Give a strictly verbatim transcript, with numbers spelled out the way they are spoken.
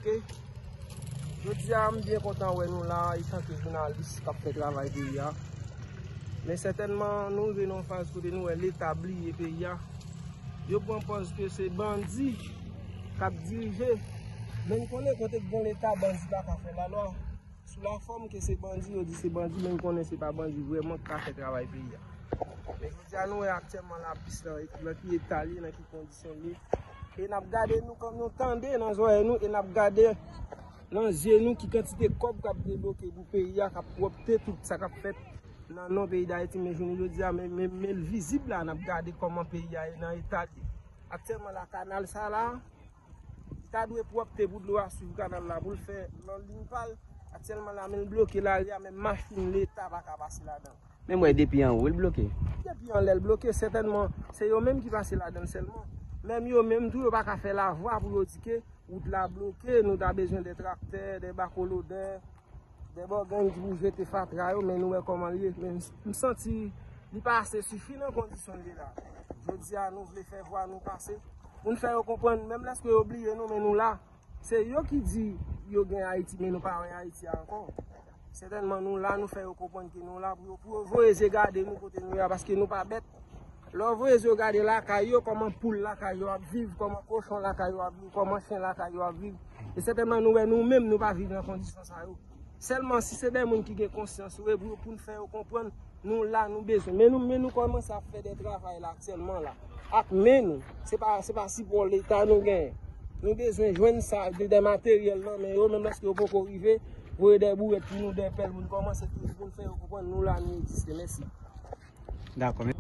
Jodi a, m byen kontan wè nou la, antanke jounalis k ap fè travay peyi a. Men sètènman, nou rive nan yon faz kote nou wè Leta bliye peyi a. Yo pran pòz ke se bandi k ap dirije. Men n konnen kote k gen Leta, bandi pa ka fè lalwa. Sou lafòm ke se bandi, yo di se bandi, men n konnen se pa bandi vrèman k ka fè travay peyi a. Men jodi a, nou wè aktyèlman laplis lan, nan ki eta l ye, nan ki kondisyon l ye. E n ap gade nou kòm nou tande nan zòrèy nou, e n ap gade nan zye nou ki kantite kòb k ap debloke pou peyi a, k ap pwòpte tout sa k ap fèt nan non peyi Dayiti. Men jounen jodi a, men, men, men l vizib la, n ap gade kòman peyi a ye nan eta l ye. Aktyèlman la, kanal sa la, li ta dwe pwòpte pou dlo a swiv kanal la, pou l fè lòt liy pa l. Aktyèlman la, men l bloke lari a, menm machin Leta pa ka pase ladan. Men m wè depi anwo l bloke. Depi anlè l bloke, sètènman, se yo menm ki pase ladan l sèlman. Menm yo menm tou, yo pa ka fè lavwa pou yo di ke wout la bloke, nou ta bezwen de traktè, de bako lodè, de bògany ki pou jete fatra yo, men nou wè kòman l ye. Men m, m santi li pa ase sifi nan kondisyon l ye la. Jodi a, nou vle fè vwa nou pase. Pou n fè yo konprann, menm lèske yo bliye nou, men nou la. Se yo ki di yo gen Ayiti, men nou pa wè Ayiti a ankò. Sètènman, nou la, nou fè yo konprann ke nou la pou yo, pou yo voye zye gade nou kote nou ye a, paske nou pa bèt. Lè w voye zye w gade lakay yo, kòman poul lakay yo ap viv, kòman kochon lakay yo ap viv, kòman chen lakay yo ap viv. E sètènman, nou wè nou menm, nou pa viv nan kondisyon sa yo. Sèlman si se de moun ki gen konsyans vre, pou, pou n fè yo konprann, nou la, nou bezwen. Men nou, men nou kòmanse ap fè de travay la aktyèlman la. Ak men nou, se pa, se pa sipò Leta nou genyen. Nou bezwen jwenn sa, de, de materyèl nan men yo, menm lèske yo poko rive, voye de bourèt pou nou, de pèl pou nou kòmanse touye, pou n fè yo konprann nou la, nou egziste. Mèsi. Dakò.